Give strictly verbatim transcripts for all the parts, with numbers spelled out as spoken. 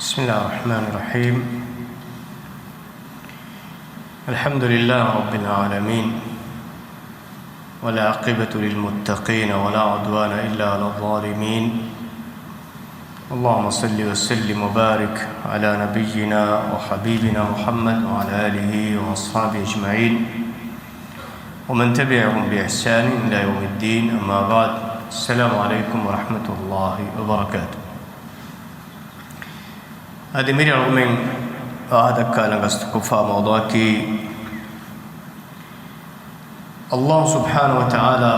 بسم الله الرحمن الرحيم. الحمد لله رب العالمين، والعاقبة للمتقين، ولا عدوان إلا على الظالمين. اللهم صل وسلم وبارك على نبينا وحبيبنا محمد وعلى آله وأصحابه أجمعين، ومن تبعهم بإحسان إلى يوم الدين. أما بعد، السلام عليكم ورحمة الله وبركاته. އަދި މިރޭ އަޅުގަނޑުމެން ވާހަކަދައްކާލަން ގަސްތުކޮށްފާ މައުޟޫޢަކީ، ﷲ ސުބްޙާނަހޫ ވަތަޢާލާ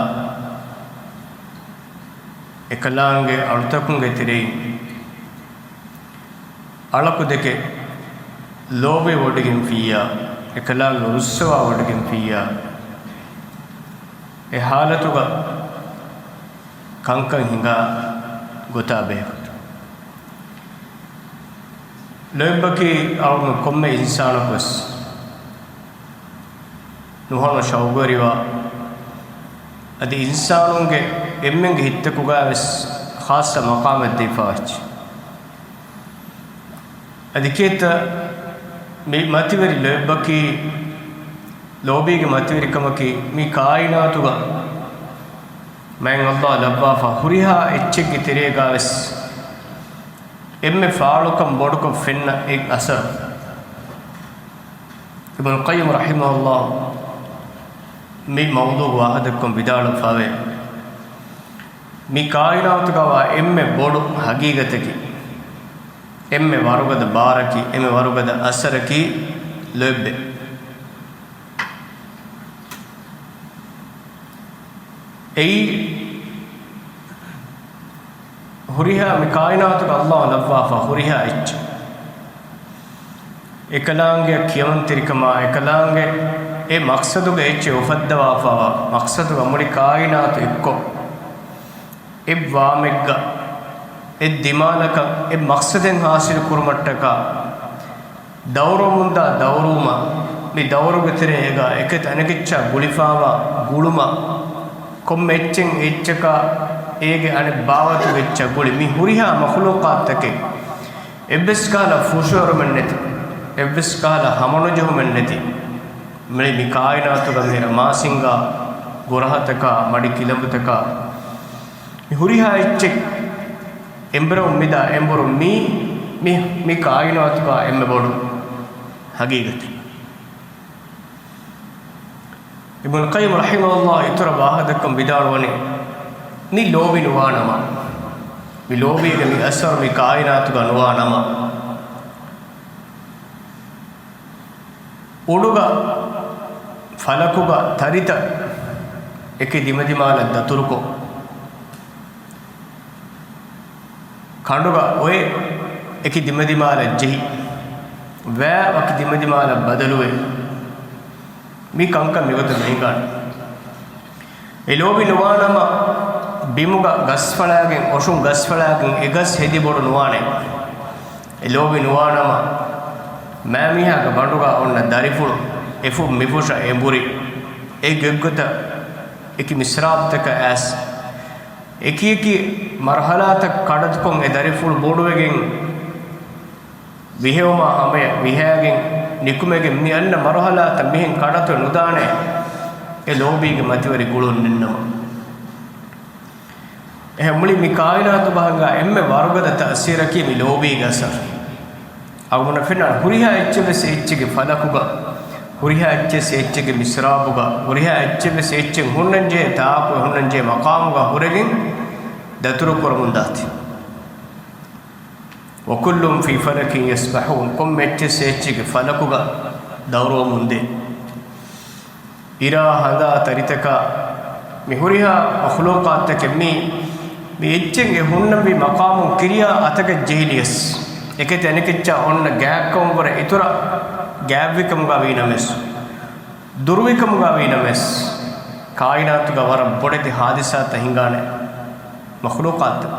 އެކަލާނގެ އަޅުތަކުންގެ ތެރެއިން އަޅަކު ދެކެ ލޯބިވޮޑިގެންފިއްޔާ، އެކަލާނގެ ރުއްސަވާވޮޑިގެންފިއްޔާ، އެ ޙާލަތުގަ ކަންކަން ހިނގާ ގޮތާ ބެހޭގޮތުން. ލޯތްބަކީ އަޅުގަނޑު ކޮންމެ އިންސާނަކުވެސް ނުހަނު ޝައުގުވެރިވާ، އަދި އިންސާނުންގެ އެންމެންގެ ހިތްތަކުގައިވެސް ޚާއްޞަ މަޤާމެއް ދީފާ އެއްޗެއް. އަދި ކިއެއްތަ މި މަތިވެރި ލޯތްބަކީ، ލޯބީގެ މަތިވެރިކަމަކީ، މި ކާއިނާތުގަ މާތް ﷲ ލައްވާފަ ހުރިހާ އެއްޗެއްގެ ތެރޭގައިވެސް އެންމެ ފާޅުކަން ބޮޑުކޮށް ފެންނަ އެއް އަސަރު. އިބްނު ޤައްޔިމް ރަޙިމަހުﷲ މި މައުޟޫޢު ވާހަކަދައްކަން ވިދާޅުވެފައިވޭ، މި ކާއިނާތުގަވާ އެންމެ ބޮޑު ޙަޤީޤަތަކީ، އެންމެ ވަރުގަދަ ބާރަކީ، އެންމެ ވަރުގަދަ އަސަރަކީ ލޯތްބެއް. އެއީ ހުރިހާ މި ކާއިނާތުގަ ﷲ ލައްވާފަ ހުރިހާ އެއްޗެއް. އެކަލާނގެ ކިޔަމަންތެރިކަމާ، އެކަލާނގެ އެ މަޤްޞަދުގެ އެއްޗެއް އުފައްދަވާފައިވާ، މަޤްޞަދުގަ މުޅި ކާއިނާތު އެއްކޮށް، އެއް ވާމެއްގަ، އެއް ދިމާލަކަށް، އެއް މަޤްޞަދެއް ޙާޞިލު ކުރުމަށްޓަކާ، ދައުރުވަމުންދާ ދައުރުވުމަށް، މި ދައުރުގެ ތެރޭގަ އެކަތި އަނެކެއްޗާ ގުޅިފައިވާ ގުޅުމަށް، ކޮންމެ އެއްޗެއް އެއްޗަކާ އޭގެ އަނެއް ބާވަތުގެ އެއްޗަށް ގުޅި މި ހުރިހާ މަޚްލޫޤާތްތަކެއް އެއްވެސް ކަހަލަ ފުށުއެރުމެއް ނެތި، އެއްވެސް ކަހަލަ ހަމަނުޖެހުމެއް ނެތި، މި، މި ކާއިނާތުގަ މި މާސިންގާ ގުރަހަތަކާ، މަޑި ކިލަނބުތަކާ، މި ހުރިހާ އެއްޗެއް އެނބުރެވުން މިދާ އެނބުރުން މީ، މި، މި ކާއިނާތުގަ އެންމެ ބޮޑު ޙަޤީޤަތެއް. އިބްނުލް ޤައްޔިމް ރަޙިމަހުﷲ އިތުރަށް ވާހަކަދައްކަން ވިދާޅުވަނީ، މި ލޯބި ނުވާ ނަމަ، މި ލޯބީގެ މި އަސަރު މި ކާއިނާތުގަ ނުވާ ނަމަ، އުޑުގަ ފަލަކުގަ ތަރިތައް އެކި ދިމަދިމާލަށް ދަތުރުކޮށް، ކަނޑުގަ އޮއެ އެކި ދިމަދިމާލަށް ޖެހި، ވައި ވަކި ދިމަދިމާލަށް ބަދަލުވެ، މި ކަންކަން މިގޮތަށް ނުހިނގާނެ. އެ ލޯބި ނުވާނަމަ، ބިމުގަ ގަސްފަޅާގެން، އޮށުން ގަސްފަޅާގެން އެ ގަސް ހެދި ބޮޑު ނުވާނެ. އެ ލޯބި ނުވާނަމަ، މާމީހާގެ ބަނޑުގަ އޮންނަ ދަރިފުޅު އެފުށް މިފުށަށް އެނބުރި، އެ ގޮތްގޮތަށް އެކި މިސްރާބުތަކަށް އައިސް، އެކިއެކި މަރުޙަލާތައް ކަޑަތުކޮށް އެ ދަރިފުޅު ބޮޑުވެގެން، ވިހެއުމާ ހަމަޔަށް ވިހައިގެން ނިކުމެގެން މި އަންނަ މަރުޙަލާތައް މިހެން ކަޑަތޮ ނުދާނެ، އެ ލޯބީގެ މަތިވެރި ގުޅުން ނެތްނަމަ. އެހެން މުޅި މި ކާއިނާތު ބަހައްގާ އެންމެ ވަރުގަދަ ތައުސީރަކީ މި ލޯބީގެ އަސަރު. އަޅުގަނޑަށް ފެންނާނެ ހުރިހާ އެއްޗެއް ވެސް އެއްޗެއްގެ ފަލަކުގަ، ހުރިހާ އެއްޗެއް އެއްޗެއްގެ މިސްރާބުގަ، ހުރިހާ އެއްޗެއް ވެސް އެއްޗެއް ހުންނަންޖެހޭ ތާކު ހުންނަންޖެހޭ މަޤާމުގަ ހުރެގެން ދަތުރު ކުރަމުން ދާތީ. وكل في فلك يسبحون، ކޮންމެ އެއްޗެއް އެއްޗެއްގެ ފަލަކުގަ ދައުރުވަމުންދޭ. އިރާ ހަނދާ ތަރިތަކާ މި ހުރިހާ މަޚްލޫޤާތްތަކެއް މި، މި އެއްޗެއްގެ ހުންނަންވީ މަޤާމުން ކިރިޔާ އަތަކަށް ޖެހިލިޔަސް، އެކެތި އަނެކެއްޗާ އޮންނަ ގާތްކަމަށްވުރެ އިތުރަށް ގާތްވިކަމުގަ ވީނަމަވެސް، ދުރުވިކަމުގަ ވީނަމަވެސް، ކާއިނާތުގަ ވަރަށް ބޮޑެތި ހާދިސާތައް ހިނގާނެ މަޚްލޫޤާތްތައް.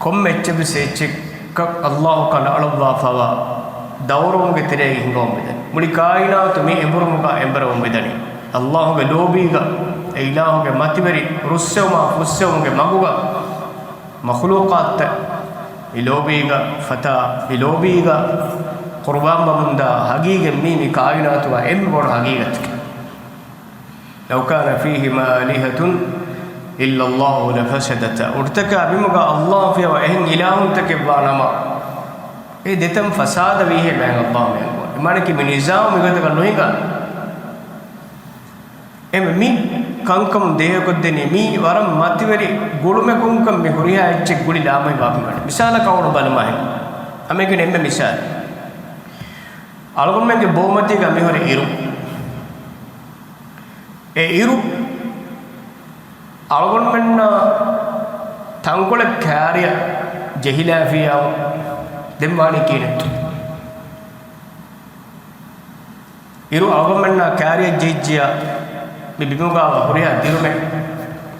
ކޮންމެ އެއްޗެއްވެސް އެއްޗެއްކަށް ﷲ ކަނޑައަޅުއްވާފައިވާ ދައުރުވުމުގެ ތެރޭގަ ހިނގަމުން މިދަނީ. މުޅި ކާއިނާތު މި އެނބުރުމުގަ އެނބުރެވުމުން މިދަނީ. ﷲގެ ލޯބީގަ، އެ އިލާހުގެ މަތިވެރި ރުއްސެވުމާ ފުއްސެވުމުގެ މަގުގަ މަޚްލޫޤާތްތައް މި ލޯބީގަ ފަތާ، މި ލޯބީގަ ޤުރުބާން ބަމުންދާ ހަގީގަތް މީ، މި ކާއިނާތުގަ އެންމެ ބޮޑު ހަގީގަތަކީ. لو كان فيهما آلهة إلا الله لفسدتا. އުޑުތަކާ ބިމުގަ ﷲ ފިޔަވަ އެހެން އިލާހުންތަކެއް ވާ ނަމަ، އެ ދެތަން ފަސާދަ ވީހޭ މާތް ﷲ މެން ގޮ. އެމާނަކީ މި ނިޒާމު މިގޮތަކަށް ނުހިނގާ. އެ މި ކަންކަމުން ދޭހަކޮށްދެނީ މީ ވަރަށް މަތިވެރި ގުޅުމެއް ކުންކަން މި ހުރިހާ އެއްޗެއް ގުޅި ލާމަތި ވާ ބިމެއް. މިސާލަކަށް އަޅު ބަލަމާހެން. ހަމައެކަނި އެންމެ މިސާލެއް. އަޅުގަނޑުމެންގެ ބޯމަތީގަ މިހުރި އިރު. އެ އިރު އަޅުގަނޑުމެންނަށް ތަންކޮޅެއް ކާރިއަށް ޖެހިލާފިއްޔާ ދެން ވާނީ ކިހިނެއްތޯ؟ އިރު އަޅުގަނޑުމެންނާ ކާރިއަށް ޖެހިއްޖިއްޔާ މި ބިމުގަ ހުރިހާ ދިރުމެއް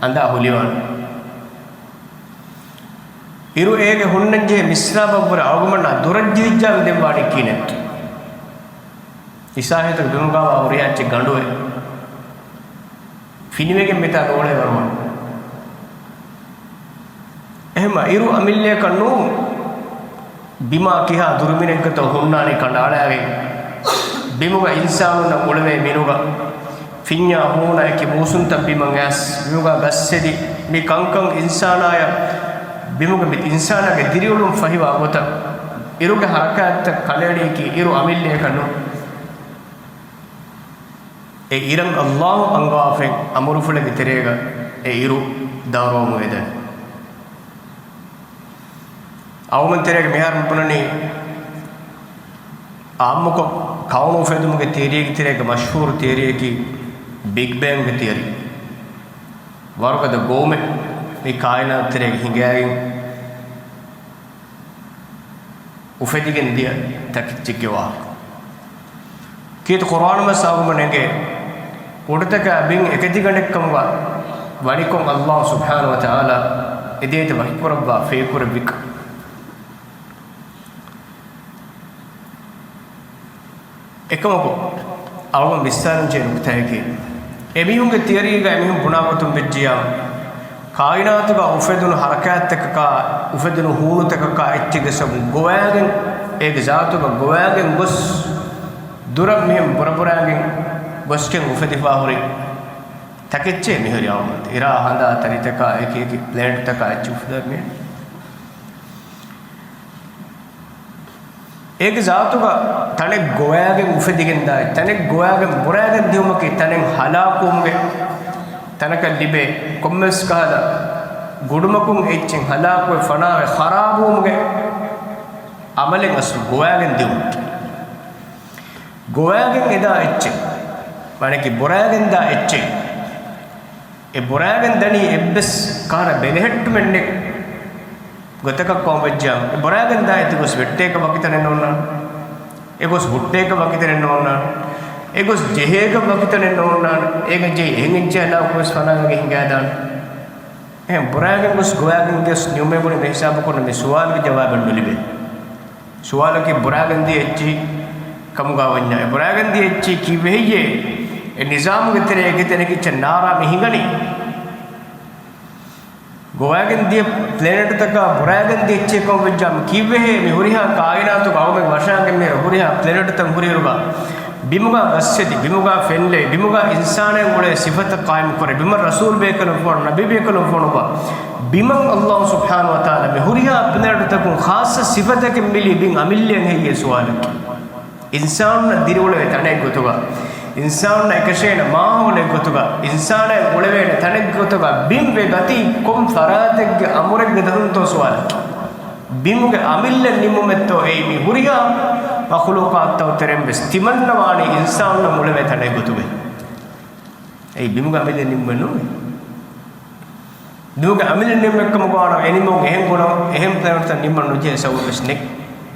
އަނދާ ހުލިވާނެ. އިރު އޭގެ ހުންނަންޖެހޭ މިސްރާބަށްވުރެ އަޅުގަނޑުމެންނާ ދުރަށް ޖެހިއްޖާ ދެން ވާނީ ކިހިނެއްތޯ؟ އިސާހިތު ބިމުގަ ހުރިހާ އެއްޗެއް ގަނޑުވެ ފިނިވެގެން މިތާ ނޫޅޭ ވަރުވަން. އެހެންމަ އިރު އަމިއްލައަކަށް ނޫން. ބިމާ ކިހާ ދުރުމިނެއްގަތޯ ހުންނާނީ ކަނޑައަޅާގެން، ބިމުގަ އިންސާނުންނަށް އުޅެވޭ މިނުގަ ފިންޏާ ހޫނާ އެކި މޫސުންތައް ބިމަށް އައިސް، ބިމުގަ ގަސްހެދި، މި ކަންކަން އިންސާނާޔަށް، ބިމުގެ މި އިންސާނާގެ ދިރިއުޅުން ފަހިވާ ގޮތަށް އިރުގެ ހަރަކާތްތައް ކަލޭނީކީ އިރު އަމިއްލައަކަށް ނޫން. އެ އިރަށް ﷲ އަންގަވާފައި އަމުރުފުޅެއްގެ ތެރޭގަ އެ އިރު ދާރޯމު ވެދެން. އަޅުގަނޑުމެން ތެރޭގަ މިހާރު ބުނަނީ އާއްމުކޮށް ކައުނު އުފެދުމުގެ ތިއަރީގެ ތެރޭގަ މަޝްހޫރު ތިއަރީއަކީ ބިގް ބޭންގް ތިއަރީ. ވަރުގަދަ ގޮވުމެއް މި ކާއިނާތު ތެރޭގަ ހިނގައިގެން އުފެދިގެން ދިޔަ ތަކެއްޗެއްގެ ވާހަކަ. ކީރިތި ޤުރްއާނު މަސް އަޅުގަނޑުމެން އެނގޭ އުޑުތަކާ ބިން އެކަތިގަނޑެއްކަމުގަ ވަނިކޮށް ﷲ ސުބްޙާނަހޫ ވަތަޢާލާ އެދޭތެ ވަޙީކުރައްވާ ފޭކުރެއްވިކަން. އެކަމަކު، އަޅުގަނޑު ވިސްނާލަންޖެހޭ ނުކުތާއަކީ، އެމީހުންގެ ތިއަރީގަ އެމީހުން ބުނާގޮތުން ވެއްޖިއްޔާ، ކާއިނާތުގަ އުފެދުނު ހަރަކާތްތަކަކާ، އުފެދުނު ހޫނުތަކަކާ އެއްޗެއްގެ ސަބަބުން ގޮވާގެން، އޭގެ ޒާތުގަ ގޮވާގެން ގޮސް، ދުރަށް މިހެން ބުރަބުރާގެން ގޮސްގެން އުފެދިފާ ހުރި ތަކެއްޗޭ މިހުރި އަޅުގަނޑު. އިރާ ހަނދާ ތަރިތަކާ އެކި އެކި ޕްލޭނެޓްތަކާ އެއްޗެއް އުފެދޭ މިހެން. އޭގެ ޒާތުގަ ތަނެއް ގޮވާގެން އުފެދިގެންދާ، ތަނެއް ގޮވާގެން ބުރާގެން ދިއުމަކީ ތަނެއް ހަލާކުވުމުގެ، ތަނަކަށް ލިބޭ ކޮންމެސް ކަހަލަ ގުޑުމަކުން އެއްޗެއް ހަލާކުވެ ފަނާވެ ޚަރާބުވުމުގެ އަމަލެއް އަސްލު ގޮވާގެން ދިއުމަކީ. ގޮވާގެން އެދާ އެއްޗެއް، މާނައަކީ ބުރާގެން ދާ އެއްޗެއް. އެ ބުރާގެން ދަނީ އެއްވެސް ކަހަލަ ބެލެހެއްޓުމެއް ނެތް ގޮތަކަށް ކޮން ވެއްޖާ، އެ ބުރާގެން ދާ އެތި ގޮސް ވެއްޓޭކަށް ވަކި ތަނެއް ނޯންނާނެ. އެ ގޮސް ހުއްޓޭކަށް ވަކި ތަނެއް ނޯންނާނެ. އެ ގޮސް ޖެހޭކަށް ވަކި ތަނެއް ނޯންނާނެ. އޭގަ ޖެހި އެހެން އެއްޗެއް ހަލާކުވެސް ފަނާވެގެން ހިނގާދާނެ. އެހެން ބުރާގެން ގޮސް ގޮވާގެން ގޮސް ނިމުމޭ ބުނި މި ހިސާބު ކުރުން މި ސުވާލުގެ ޖަވާބެއް ނުލިބޭ. ސުވާލަކީ ބުރާގެން ދިޔަ އެއްޗިހި ކަމުގަ ވަންޏާ، އެ ބުރާގެން ދިޔަ އެއްޗިހި ކީއްވެ ހެއްޔޭ؟ އެ ނިޒާމުގެ ތެރޭ އެކި ތަނެއް އެއްޗެއް ނާރާ މި ހިނގަނީ؟ ގޮވާގެން ދިޔަ ޕްލޭނެޓްތަކާ ބުރާގެން ދިޔަ އެއްޗެއް ކަމު ވެއްޖާ މި ކީއްވެހޭ؟ މި ހުރިހާ ކާއިނާތުގަ އަޅުގަނޑުމެން ވަށާގެން މިހިރަ ހުރިހާ ޕްލޭނެޓްތައް ހުރިއިރުގަ ބިމުގަ ގަސްހެދި، ބިމުގަ ފެންލައި، ބިމުގަ އިންސާނާއަށް އުޅޭ ސިފަތައް ޤާއިމުކުރޭ، ބިމަށް ރަސޫލް ބޭކަލުން ފޮނު، ނަބީ ބޭކަލުން ފޮނުވާ، ބިމަށް ﷲ ސުބްޙާނަހޫ ވަތަޢާލާ މި ހުރިހާ ޕްލޭނެޓްތަކުން ޚާއްޞަ ސިފަތަކެއް މިލީ ބިން އަމިއްލައަށް ހެއްޔޭ ސުވާލަކީ؟ އިންސާނުންނަށް ދިރިއުޅޭ ތަނެއް ގޮތުގަ، އިންސާނުންނަށް އެކަށޭނެ މާހައުލެއް ގޮތުގަ، އިންސާނާއަށް އުޅެވޭނެ ތަނެއް ގޮތުގަ ބިން ވެ ގަތީ ކޮން ފަރާތެއްގެ އަމުރެއްގެ ދަށުންތޯ ސުވާލަކީ؟ ބިމުގެ އަމިއްލަ ނިމުމެއްތޯ އެއީ މި ހުރިހާ މަޚުލޫޤާތްތައް ތެރެއިން ވެސް ތިމަންނަވާނީ އިންސާނުންނަށް އުޅެވޭ ތަނެއް ގޮތުގައި. އެއީ ބިމުގެ އަމިއްލަ ނިމުމެއް ނޫނޭ. ދޫގެ އަމިއްލަ ނިމުމެއްކަމުގަ ވާނަމަ، އެ ނިމުން އެހެން ގުނަ، އެހެން ޕްލޭނެޓްތައް ނިމަން ނުޖެހޭ ސަބަބެއް ނެތް.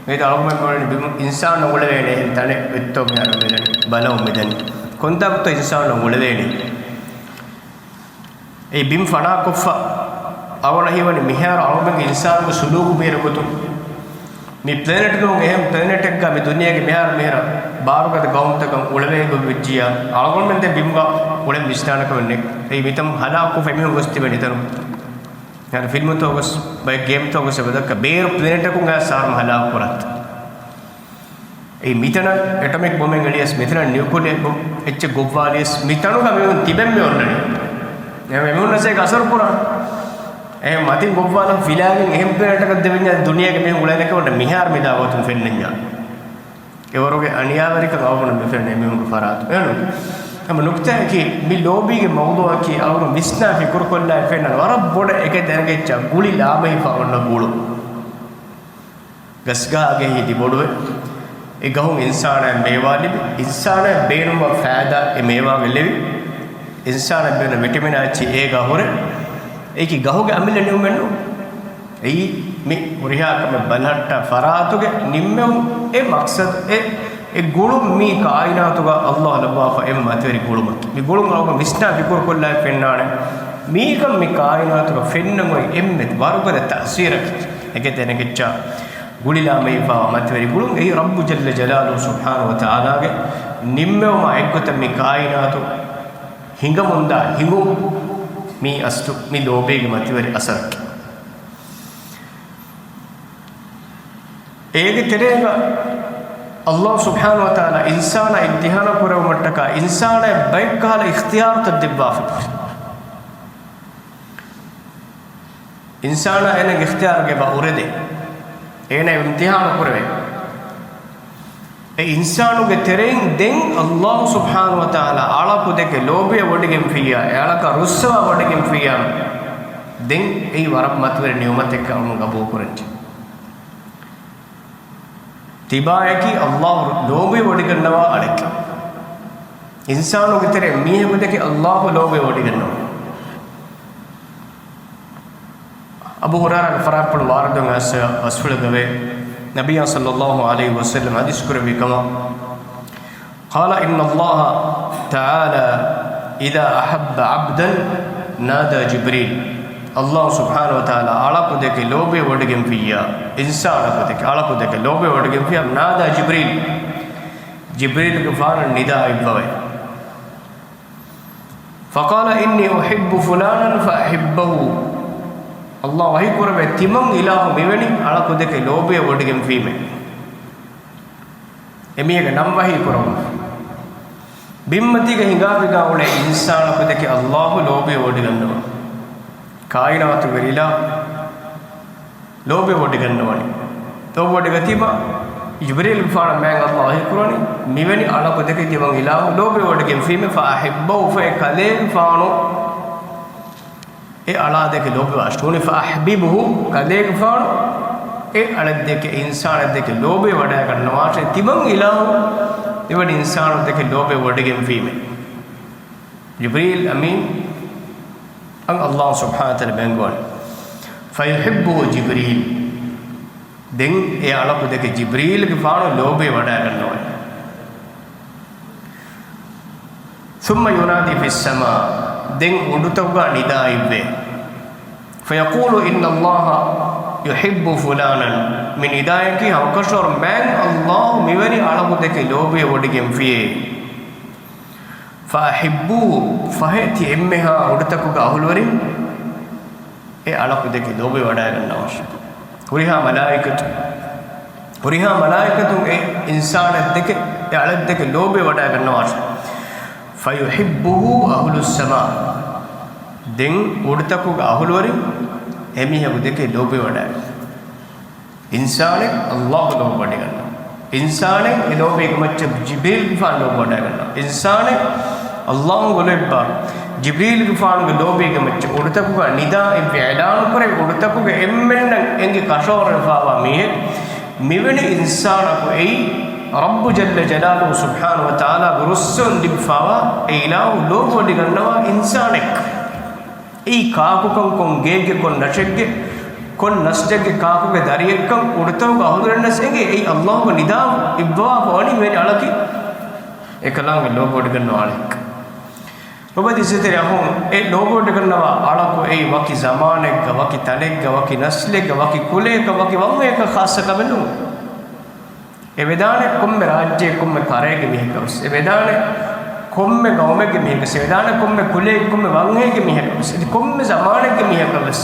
މިއަދު އަޅުގަނޑުމެން ބުނަނީ ބިމު އިންސާނުންނަށް އުޅެވޭނެ އެހެން ތަނެއް އޮތްތޯ މިހާރު މިދަނީ، ބަލަމުން މިދަނީ. ކޮންތާކުތޯ އިންސާނުންނަށް އުޅެވޭނީ؟ އެ ބިމް ފަނާކޮށްފަ އަވަނަ ހީވަނީ މިހާރު އަޅުގަނޑުގެ އިންސާނުންގެ ސުލޫކު ބޭރު ގޮތުން. މި ޕްލޭނެޓް ނޫން އެހެން ޕްލޭނެޓެއްގަ މި ދުނިޔޭގެ މިހާރު މިހިރަ ބާރުގަދަ ގައުމުތަކަށް އުޅެވޭ ގޮތް ވެއްޖިއްޔާ، އަޅުގަނޑުމެން ދެން ބިމުގަ އުޅެން ވިސްނާނެ ކަމެއް ނެތް. އެއީ މިތަން ހަލާކުވެފަ އެމީހުން ގޮސް ތިބެން އެތަނުން. އަދި ފިލްމުތައް ގޮސް، ބައެއް ގޭމްތައް ގޮސް އެބަދައްކާ ބޭރު ޕްލެނެޓަކުން އައިސް ސާރމަ ހަލާކު ކުރާތަ. އެ މިތަނަށް އެޓޮމިކް ބޮމެއް އެޅިޔަސް، މިތަނަށް ނިއުކުލިއަ ބޮމް އެއްޗެއް ގޮއްވާލިޔަސް، މިތަނުގަ މީހުން ތިބެން މި އޮންނަނީ. އެހެން އެމީހުންނަސް އޭގެ އަސަރު ކުރާ. އެހެން މަތިން ގޮއްވާލަން ފިލާގެން އެހެން ޕްލެނެޓަކަށް ދެވިންޏާ ދުނިޔޭގެ މީހުން އުޅޭނެކަމަށް މިހާރު މި ދާވަތުން ފެންނަންޏާ. އެވަރުގެ އަނިޔާވެރިކަން އަޅުގަނޑު މި ފެންނަ މީހުންގެ ފަރާތު. އެހެން ހަމަ ނުކްތާއަކީ މި ލޯބީގެ މައުޟޫޢަކީ އަޅުގަނޑު ވިސްނާ ފިކުރުކޮށްލާ ފެންނަ ވަރަށް ބޮޑަށް އެކެއް ދެނެގެއްޗާ ގުޅި ލާމެހިފަ އޮންނަ ގުޅުން. ގަސްގަހާގެ ހިދި ބޮޑުވެ، އެ ގަހުން އިންސާނާއަށް މޭވާ ލިބި، އިންސާނާއަށް ބޭނުންވާ ފައިދާ އެ މޭވާގެ ލެވި، އިންސާނާއަށް ބޭނުން ވިޓަމިނާ އެއްޗިހި އޭގާ ހުރެ، އެއީކީ ގަހުގެ އަމިއްލަ ނިޢުމަތް ނޫން. އެއީ މި ހުރިހާ ކަމެއް ބަލަހައްޓާ ފަރާތުގެ ނިންމެވުން. އެ މަޤްޞަދު، އެ، އެ ގުޅުން މީ ކާއިނާތުގަ ﷲ ލައްވާފަ އެންމެ މަތިވެރި ގުޅުމަކީ. މި ގުޅުން އަޅުގަނޑު ވިސްނާ ފިކުރުކޮށްލާ ފެންނާނެ. މީކަން މި ކާއިނާތުގަ ފެންނަން އޮތް އެންމެ ވަރުގަދަ ތައުސީރަކީ. އެކެއް ދެނެގެއްޗާ ގުޅިލާމެހިފާވާ މަތިވެރި ގުޅުން އެއީ ރައްބު ޖައްލަ ޖަލާލުހު ސުބްޙާނަހު ވަތަޢާލާގެ ނިންމެވުމާ އެއްގޮތަށް މި ކާއިނާތު ހިނގަމުންދާ ހިނގުން. މީ އަސްލު މި ލޯބީގެ މަތިވެރި އަސަރަކީ. އޭގެ ތެރޭގަ ﷲ ސުބްޙާނަހު ވަތަޢާލާ އިންސާނާ އިމްތިޙާނު ކުރެވުމަށްޓަކާ އިންސާނާއަށް ބައެއްކަހަލަ އިޚްތިޔާރުތައް ދެއްވާފަ. އިންސާނާ އޭނަގެ އިޚްތިޔާރުގެ ބަ އުރެދޭ. އޭނަ އިމްތިޙާނު ކުރެވޭ. އެ އިންސާނުގެ ތެރެއިން ދެން ﷲ ސުބްޙާނަހު ވަތަޢާލާ އަޅަކު ދެކެ ލޯބިވެވޮޑިގެންފިއްޔާ، އެ އަޅަކަށް ރުއްސަވާވޮޑިގެންފިއްޔާ، ދެން އެއީ ވަރަށް މަތިވެރި ނިޢުމަތެއްކަން ގަބޫލުކުރަންޖެ. ތިބާއަކީ ﷲ ލޯބިވެވޮޑިގަންނަވާ އަޅެކޭ. އިންސާނުގެ ތެރެއިން މީހަކު ދެކެ ﷲ ލޯބިވެވޮޑިގަންނަވާ. އަބޫ ހުރައިރާގެ ފަރާތްޕުޅު ވާރިދުވެ އައިސް ބަސްފުޅެއްގަ ވޭ، ނަބިއްޔާ ޞައްލައްލާހު ޢަލައިހި ވަސައްލަމަ ޙަދީޘް ކުރެއްވި ކަމަށް، قال إن الله تعالى إذا أحب عبدا نادى جبريل. ﷲ ސުބްޙާނަހު ވަތަޢާލާ އަޅަކު ދެކެ ލޯބިވެވޮޑިގެންފިއްޔާ، އިންސާނަކު ދެކެ، އަޅަކު ދެކެ ލޯބިވެވޮޑިގެންފިއްޔާ، نادى جبريل. ޖިބްރީލުގެފާނަށް ނިދާ އިއްވަވައި. فقال إني أحب فلانا فأحبه. ﷲ ވަޙީ ކުރެވޭ، ތިމަން އިލާހު މިވެނި އަޅަކު ދެކެ ލޯބިވެވޮޑިގެންފީމޭ. އެމީހެއްގެ ނަން ވަޙީ ކުރައްވާ. ބިންމަތީގަ ހިނގާ ހިނގާ އުޅޭ އިންސާނަކު ދެކެ ﷲ ލޯބިވެވޮޑިގަންނަވާ. ކާއިނާތުގެ އިލާހު ލޯބިވެވޮޑިގަންނަވަނީ. ލޯބިވެވޮޑިގަތީމަ ޖިބްރީލުގެފާނަށް މާތް ﷲ ވަޙީ ކުރަނީ، މިވެނި އަޅަކު ދެކެ ތިމަން އިލާހު ލޯބިވެވޮޑިގެންފީމޭ، فأحبه، އެ ކަލޭގެފާނު އެ އަޅާ ދެކެ ލޯބިވާށި. ނޫނީ، فأحببه، ކަލޭގެފާނު އެ އަޅެއް ދެކެ، އިންސާނެއް ދެކެ ލޯބިވެވަޑައިގަންނަވާށޭ، ތިމަން އިލާހު މިވެނި އިންސާނު ދެކެ ލޯބިވެވޮޑިގެންފީމޭ. ޖިބްރީލް އަމީން އަށް ﷲ ސުބްޙާނަހު ވަތަޢާލާ ބެންގޮވަން. فيحبه جبريل. ދެން އެ އަޅަކު ދެކެ ޖިބްރީލްގެފާނު ލޯބިވެވަޑައިގަންނަވަން. ثم ينادي في السماء. ދެން އުޑުތަކުގަ ނިދާ އިއްވޭ. فيقول إن الله يحب فلانا. މި ނިދާއަކީ ހަމަކަށަވަރު މާތް ﷲ މިވެނި އަޅަކު ދެކެ ލޯބިވެވޮޑިގެންފިޔޭ. فأحبوه، ފަހެ ތި އެންމެހާ އުޑުތަކުގެ އަހުލުވެރިން އެ އަޅަކު ދެކެ ލޯބިވަޑައިގަންނަވާށި. ހުރިހާ މަލާއިކަތު، ހުރިހާ މަލާއިކަތުން އެ އިންސާނެއް ދެކެ، އެ އަޅެއް ދެކެ ލޯބިވަޑައިގަންނަވާށި. فيحبه أهل السماء. ދެން އުޑުތަކުގެ އަހުލުވެރިން އެމީހަކު ދެކެ ލޯބިވަޑައި. އިންސާނެއް ﷲ ލޯބިވަޑައިގަންނަވާ. އިންސާނެއް އެ ލޯބީގެ މައްޗަށް ޖިބްރީލްގެފާނު ލޯބިވަޑައިގަންނަވާ. އިންސާނެއް ﷲ ގުޅުއްވާ ޖިބްރީލްގެފާނުގެ ލޯބީގެ މައްޗަށް އުޑުތަކުގަ ނިދާ އިއްވި އިޢުލާނު ކުރެވި އުޑުތަކުގެ އެންމެންނަށް އެނގި ކަށަވަރުވެފާވާ މީހެއް މިވެނި އިންސާނަކު އެއީ ރައްބު ޖައްލަ ޖަލާލުހު ސުބްޙާނަހު ވަތަޢާލާގެ ރުއްސެވުން ލިބިފާވާ އެ އިލާހު ލޯބިވޮޑިގަންނަވާ އިންސާނެއް. އެއީ ކާކުކަން ކޮން ގޭގެ ކޮން ނަށެއްގެ ކޮން ނަސްލެއްގެ ކާކުގެ ދަރިއެއްކަން އުޑުތަކުގެ އަހުލުވެރިންނަސް އެނގޭ. އެއީ ﷲގެ ނިދާ އިއްވާފަ ވަނީ މިވެނި އަޅަކީ އެކަލާނގެ ލޯބިވޮޑިގަންނަވާ އަޅެއް. ލޮބުވެތި އިއްޒަތްތެރި އަޚުން، އެ ލޯބިވޮޑިގަންނަވާ އަޅަކު އެއީ ވަކި ޒަމާނެއްގަ، ވަކި ތަނެއްގަ، ވަކި ނަސްލެއްގަ، ވަކި ކުލައެއްގަ، ވަކި ވަންހައެއްގަ ޚާއްޞަ ކަމެއް ނޫން. އެ ވެދާނެ ކޮންމެ ރާއްޖެއެއް ކޮންމެ ތަރައެއްގެ މީހަކަށް ވެސް. އެ ވެދާނެ ކޮންމެ ގައުމެއްގެ މީހަކަށް ވެސް. އެ ވެދާނެ ކޮންމެ ކުލައެއް ކޮންމެ ވަންހައެއްގެ މީހަކަށް ވެސް. އަދި ކޮންމެ ޒަމާނެއްގެ މީހަކަށް ވެސް.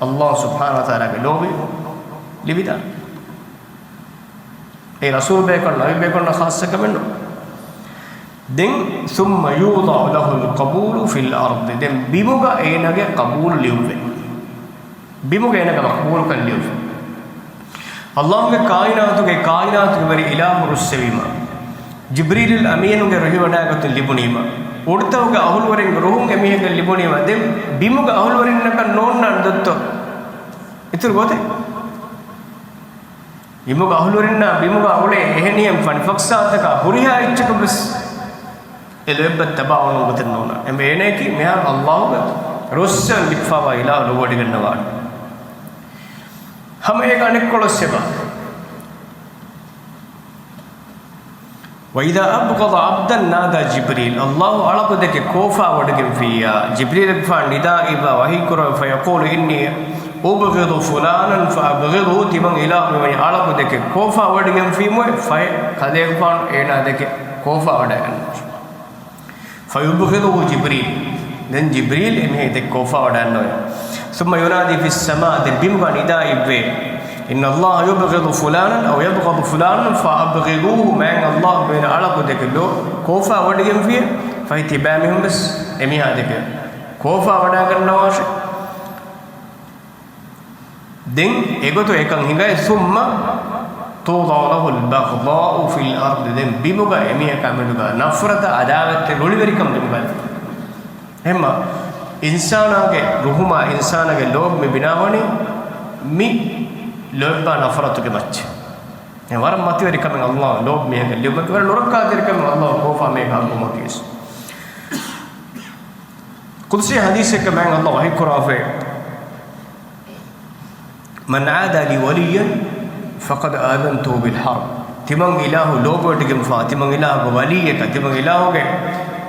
ﷲ ސުބްޙާނަހޫ ވަތަޢާލާގެ ލޯބި ލިބިދާނެ. އެ ރަސޫލު ބޭކަލުން، ނަބީ ބޭކަލުންނަށް ޚާއްޞަކަމެއް ނޫން. ދެން ثم يوضع له القبول في الأرض. ދެން ބިމުގަ އޭނާގެ ޤަބޫލު ލިޔުއްވޭ. ބިމުގަ އޭނާގެ މަޤްބޫލުކަން ލިޔުއްވޭ. ﷲގެ ކާއިނާތުގެ، ކާއިނާތުގެ ވެރި އިލާހު ރުއްސެވީމަ، ޖިބްރީލުލް އަމީނުގެ ރުހިވަޑާގަތުން ލިބުނީމަ، އުޑުތަކުގެ އަހުލުވެރިންގެ ރުހުން އެމީހެއްގެ ލިބުނީމަ، ދެން ބިމުގެ އަހުލުވެރިންނަކަށް ނޯންނާނެ ދޮއްތޯ؟ އިތުރު ގޮތެއް. ބިމުގެ އަހުލުވެރިންނާ ބިމުގަ އުޅޭ އެހެނިހެން ފަނިފަކްސާތަކާ ހުރިހާ އެއްޗަކު ވެސް އެ ލޯތްބަށް ތަބާވާނެ ގޮތެއް ނޯންނާނެ. އެމެ އޭނައަކީ މިހާރު ﷲގެ ރުއްސެވުން ލިބިފަވާ އިލާހު ލޯބިވެޑިގަންނަވާނެ. ހަމަ އޭގެ އަނެއްކޮޅަށް ސެބާ. وإذا أبغض عبدا نادى جبريل. ﷲ އަޅަކު ދެކެ ކޯފާވެވޮޑިގެންފިއްޔާ، ޖިބްރީލުގެފާނު ނިދާ އިއްވާ ވަޙީކުރައްވާ، فيقول إني أبغض فلانا فأبغضه. ތިމަން އިލާހު މިވަނީ އަޅަކު ދެކެ ކޯފާވެވޮޑިގެންފީމުއެ، ފަހެ ކަލޭގެފާނު އޭނާ ދެކެ ކޯފާވެވަޑައިގަންނަވާށި. فيبغضه جبريل. ދެން ޖިބްރީލް އެމީހެއް ދެކެ ކޯފާވަޑައިގަންނަވާ. ثم ينادي في السماء. ދެން ބިމުގަ ނިދާ އިއްވޭ، إن الله يبغض فلانا أو يبغض فلانا فأبغضوه. މާތް ﷲ މިވަނީ އަޅަކު ދެކެ ކޯފާވެވޮޑިގެންފިއެ، ފަހެ ތިބާމީހުން ވެސް އެމީހާ ދެކެ ކޯފާވަޑައިގަންނަވާށި. ދެން އެގޮތުން އެކަން ހިނގައި، ثم توضع له البغضاء في الأرض. ދެން ބިމުގަ އެމީހަކާ މެދުގަ ނަފްރަތާ ޢަދާވަތްތެރި ރުޅިވެރިކަން ބިމުގަ. އެހެންމަ އިންސާނާގެ ރުހުމާ އިންސާނާގެ ލޯބި މި ބިނާވަނީ މި ލޯތްބާ ނަފްރަތުގެ މައްޗަށް. އެ ވަރަށް މަތިވެރި ކަމެއް ﷲ ލޯބި މީހަކަށް ލިބުމަކީ، ވަރަށް ނުރައްކާތެރި ކަމެއް ﷲ ކޯފާ މީހަކާ ކުރުމަކީ. ޤުދުސީ ޙަދީޘެއްގަ މާތް ﷲ ވަޙީކުރައްވާފައި، من عادى لي وليا فقد آذنته بالحرب. ތިމަން އިލާހު ލޯބިވެޑިގެންފާ، ތިމަން އިލާހުގެ ވަލީއަކަށް، ތިމަން އިލާހުގެ،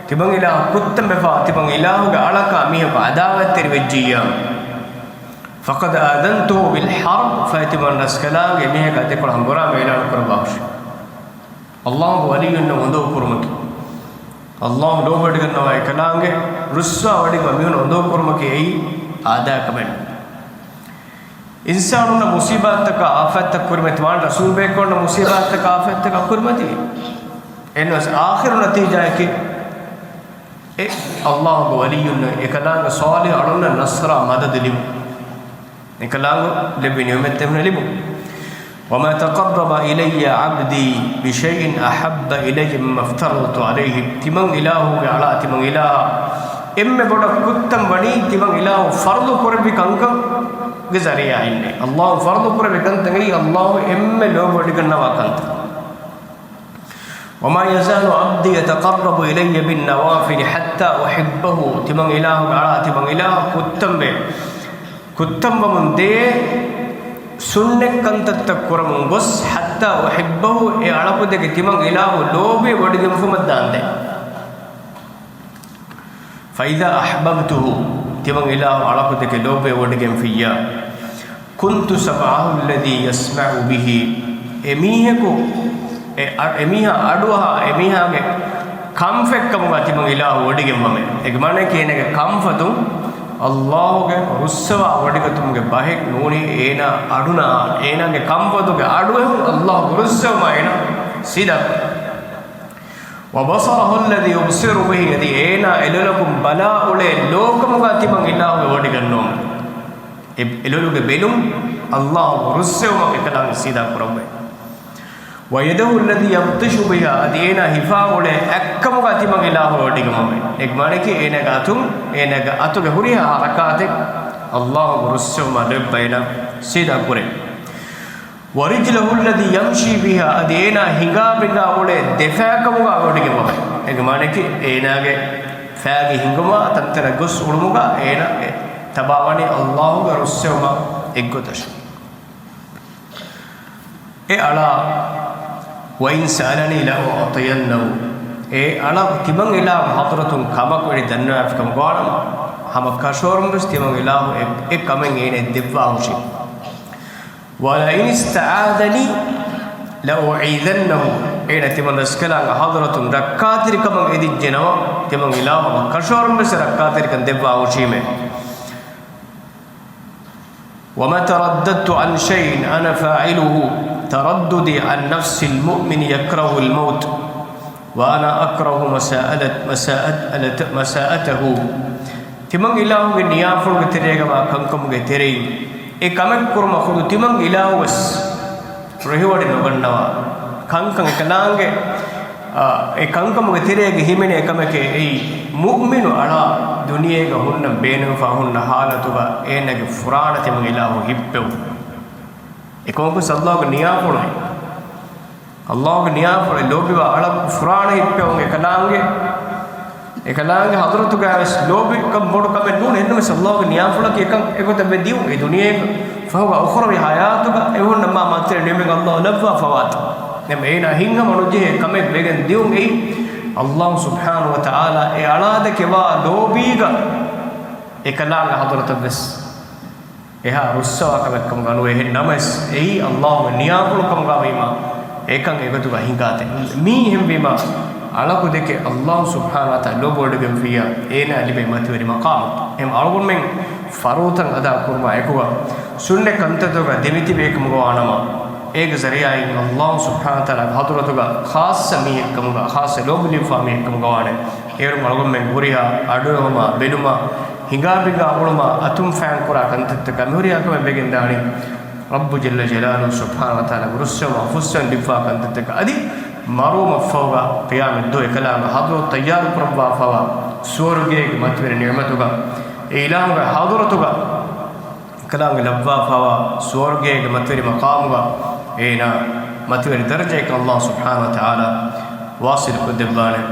ތިމަން އިލާހު ކުއްތަންވެފާ، ތިމަން އިލާހުގެ އަޅަކާ މީހަކު ޢަދާވަތްތެރި ވެއްޖިއްޔާ، فقد آذنته بالحرب، ފަހެ ތިމަން ރަސްކަލާނގެ މީހަކާ ދެކޮޅަށް ހަނގުރާމަ އިޢުލާނު ކުރައްވާށި. ﷲގެ ވަލިއްޔުންނަށް އުނދަގޫ ކުރުމަކީ، ﷲ ލޯބިވެޑިގަންނަވާ އެކަލާނގެ ރުއްސަވާވެޑިގެންވާ މީހުން އުނދަގޫ ކުރުމަކީ އެއީ އާދައިގެ ކަމެއް. އިންސާނުންނަށް މުޞީބާތްތަކާ އާފަތްތައް ކުރިމަތި ވާން، ރަސޫލުބޭކަލުންނަށް މުޞީބާތްތަކާ އާފަތްތަކާ ކުރިމަތި. އެހެންވެސް އާޚިރު ނަތީޖާއަކީ އެ ﷲގެ ވަލިއްޔުންނަށް އެކަލާނގެ ޞާލިޙު އަޅުންނަށް ނަޞްރާ މަދަދު ލިބުން. އެކަލާނގެ ލެއްވި ނިޢުމަތްތައް އެމީހުންނަށް ލިބުން. وما تقرب إلي عبدي بشيء أحب إلي مما افترضت عليه. ތިމަން އިލާހުގެ އަޅާ، ތިމަން އިލާހާ އެންމެ ބޮޑަށް ކުއްތަން ވަނީ، ތިމަން އިލާހު ފަރުޟު ކުރެއްވި ކަންކަމުގެ ޒަރީޢާއިންނޭ. ﷲ ފަރުޟު ކުރެއްވި ކަންތައް އެއީ ﷲ އެންމެ ލޯބިވެޑިގަންނަވާ ކަންތައް. وما يزال عبدي يتقرب إلي بالنوافل حتى أحبه. ތިމަން އިލާހުގެ އަޅާ، ތިމަން އިލާހު ކުއްތަންވެ، ކުއްތަންވަމުން ދޭ ސުންނަތް ކަންތައްތައް ކުރަމުން ގޮސް، حتى أحبه، އެ އަޅަކު ދެކެ ތިމަން އިލާހު ލޯބިވެވޮޑިގެންފުމަށް ދާންދެން. فإذا أحببته، ތިމަން އިލާހު އަޅަކު ދެކެ ލޯބިވެވޮޑިގެންފިއްޔާ، كنت سمعه الذي يسمع به. އެމީހަކު، އެ، އަ، އެމީހާ އަޑުއަހާ، އެމީހާގެ ކަންފަތްކަމުގަ ތިމަން އިލާހު ވޮޑިގެންވަމޭ. އޭގެ މާނައަކީ އޭނާގެ ކަންފަތުން ﷲގެ ރުއްސަވާ ވޮޑިގަތުމުގެ ބަހެއް ނޫނީ އޭނާ އަޑުނާ، އޭނާގެ ކަންފަތުގެ އަޑުއެހުން ﷲގެ ރުއްސެވުމާ އޭނާ ސީދާ ކުރޭ. وبصره الذي يبصر به، އަދި އޭނާ އެލޮލަކުން ބަލާ އުޅޭ ލޯކަމުގަ ތިމަން އިލާހު ވޮޑިގަންނަވަމޭ. އެ، އެލޮލުގެ ބެލުން ﷲގެ ރުއްސެވުމަށް އެކަލާނގެ ސީދާ ކުރައްވައި. ويده التي يبطش بها، އަދި އޭނާ ހިފާ އުޅޭ އަތްކަމުގަ ތިމަން އިލާހު ވޮޑިގަންނަވަމޭ. އޭގެ މާނައަކީ އޭނާގެ އަތުން، އޭނާގެ އަތުގެ ހުރިހާ ހަރަކާތެއް ﷲގެ ރުއްސެވުމަށް ލޯތްބަށް އޭނާ ސީދާ ކުރޭ. ورجله التي يمشي بها، އަދި އޭނާ ހިނގާ ބިނގާ އުޅޭ ދެފާކަމުގަ ވޮޑިގެންވަމޭ. އޭގެ މާނައަކީ އޭނާގެ ފާގި ހިނގުމާ ތަންތަނަށް ގޮސް އުޅުމުގަ އޭނާ ތަބާވަނީ ﷲގެ ރުއްސެވުމަށް އެއްގޮތަށް. އެ އަޅާ، وإن سألني لأعطينه. އެ އަޅާ، ތިމަން އިލާހު ޙަޟްރަތުން ކަމަކު ވެރި ދަންނަވާފިކަމަށް ގޮވާނަމަ، ހަމަ ކަށަވަރުން ވެސް ތިމަން އިލާހު އެ، އެ ކަމެއް އޭނައަށް ދެއްވާ ހުށީ. ولئن استعاذني لأعيذنه. އޭނަ ތިމަން ރަސްކަލާނގެ ޙަޟްރަތުން ރައްކާތެރިކަމަށް އެދިއްޖެނަމަ، ތިމަން އިލާހު ކަށަވަރުން ވެސް ރައްކާތެރިކަން ދެއްވާ ހުށީމޭ. وما ترددت عن شيء أنا فاعله ترددي عن نفس المؤمن يكره الموت وأنا أكره مساءلة، مساءلة، مساءته. ތިމަން އިލާހުގެ ނިޔާފުޅުގެ ތެރޭގަވާ ކަންކަމުގެ ތެރެއިން އެ ކަމެއް ކުރުމަށް ޚުދު ތިމަން އިލާހުވެސް ރުހިވޮޑި ނުގަންނަވާ ކަންކަން އެކަލާނގެ، އާ، އެ ކަންކަމުގެ ތެރޭގަ ހިމެނޭ ކަމެކޭ އެއީ. މުއުމިނު އަޅާ ދުނިޔޭގަ ހުންނަން ބޭނުންފާ ހުންނަ ހާލަތުގަ އޭނަގެ ފުރާނަ ތިމަން އިލާހު ހިއްޕެވުން. އެކަމަކު ﷲ ގެ ނިޔާފުޅު އެއީ. ﷲ ގެ ނިޔާފުޅު ލޯބިވާ އަޅަކު ފުރާނަ ހިއްޕެވުން އެކަލާނގެ، އެކަލާނގެ ޙަޟްރަތުގައިވެސް ލޯބިކަން ބޮޑު ކަމެއް ނޫން. އެހެންނަމަވެސް ﷲ ގެ ނިޔާފުޅަކީ އެކަން އެގޮތަށް ވެ ދިޔުން. އެ ދުނިޔޭގަ ފަހުގަ އުޚްރަވީ ޙަޔާތުގަ އެހެންނަމަ މަތިވެރި ނިޢުމަތް ﷲ ލައްވާފަވާތީ. އެހެން އޭނާ ހިތްހަމަނުޖެހޭ ކަމެއް ވެގެން ދިޔުން. އެއީ ﷲ ސުބްޙާނަހޫ ވަތަޢާލާ އެ އަޅާ ދެކެވާ ލޯބީގަ އެކަލާނގެ ޙަޟްރަތަށްވެސް އެހާ ރުއްސަވާ ކަމެއް ކަމުގަ ނުވޭ. އެހެން ނަމަވެސް، އެއީ ﷲ ގެ ނިޔާފުޅު ކަމުގަ ވީމަ، އެކަން އެގޮތުގަ ހިނގާތެ. މީ އެހެންވީމަ، އަޅަކު ދެކެ ﷲ ސުބްޙާނަހޫ ވަތަޢާލާ ލޯބިވޮޑިގެންފިއްޔާ، އޭނާ ލިބޭ މަތިވެރި މަޤާމު. އެހެން އަޅުގަނޑުމެން ފަރުޟުތައް އަދާ ކުރުމާ އެކުގަ، ސުންނަތް ކަންތައްތަކުގަ ދެމިތިބޭ ކަމުގަ ވާނަމަ، އޭގެ ޒަރީޢާއިން ﷲ ސުބްޙާނަހޫ ވަތަޢާލާގެ ޙަޟްރަތުގަ ޚާއްޞަ މީހެއް ކަމުގަ، ޚާއްޞަ ލޯބިލިބިފާ މީހެއް ކަމުގަ ވާނެ. އޭރުން އަޅުގަނޑުމެން ހުރިހާ އަޑުއެހުމާ، ބެލުމާ، ހިނގާބިނގާ އުޅުމާ، އަތުން ފައިން ކުރާ ކަންތައްތަކާ މިހުރިހާ ކަމެއް ވެގެންދާނީ ރައްބު ޖައްލަ ޖަލާލުހޫ ސުބްޙާނަހޫ ވަތަޢާލާ ރުއްސެވުމާ ފުއްސެވުން ލިބިފާ ކަންތައްތަކާ. އަދި މަރުވުމަށްފަހުގަ ޤިޔާމަތްދުވަހު އެކަލާނގެ ޙަޟްރަތު ތައްޔާރު ކުރައްވާފަވާ، ސުވަރުގޭގެ މަތިވެރި ނިޢުމަތުގަ، އެ އިލާހުގެ ޙަޟްރަތުގަ އެކަލާނގެ ލައްވާފަވާ ސުވަރުގޭގެ މަތިވެރި މަޤާމުގަ އޭނާ މަތިވެރި ދަރަޖައަކަށް ﷲ ސުބްޙާނަހޫ ވަތަޢާލާ ވާޞިލު ކޮށްދެއްވާނެ.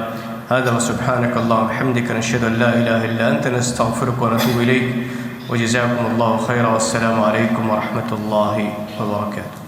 هذا وسبحانك اللهم وبحمدك نشهد أن لا إله إلا أنت نستغفرك ونتوب إليك وجزاكم الله خيرا والسلام عليكم ورحمة الله وبركاته.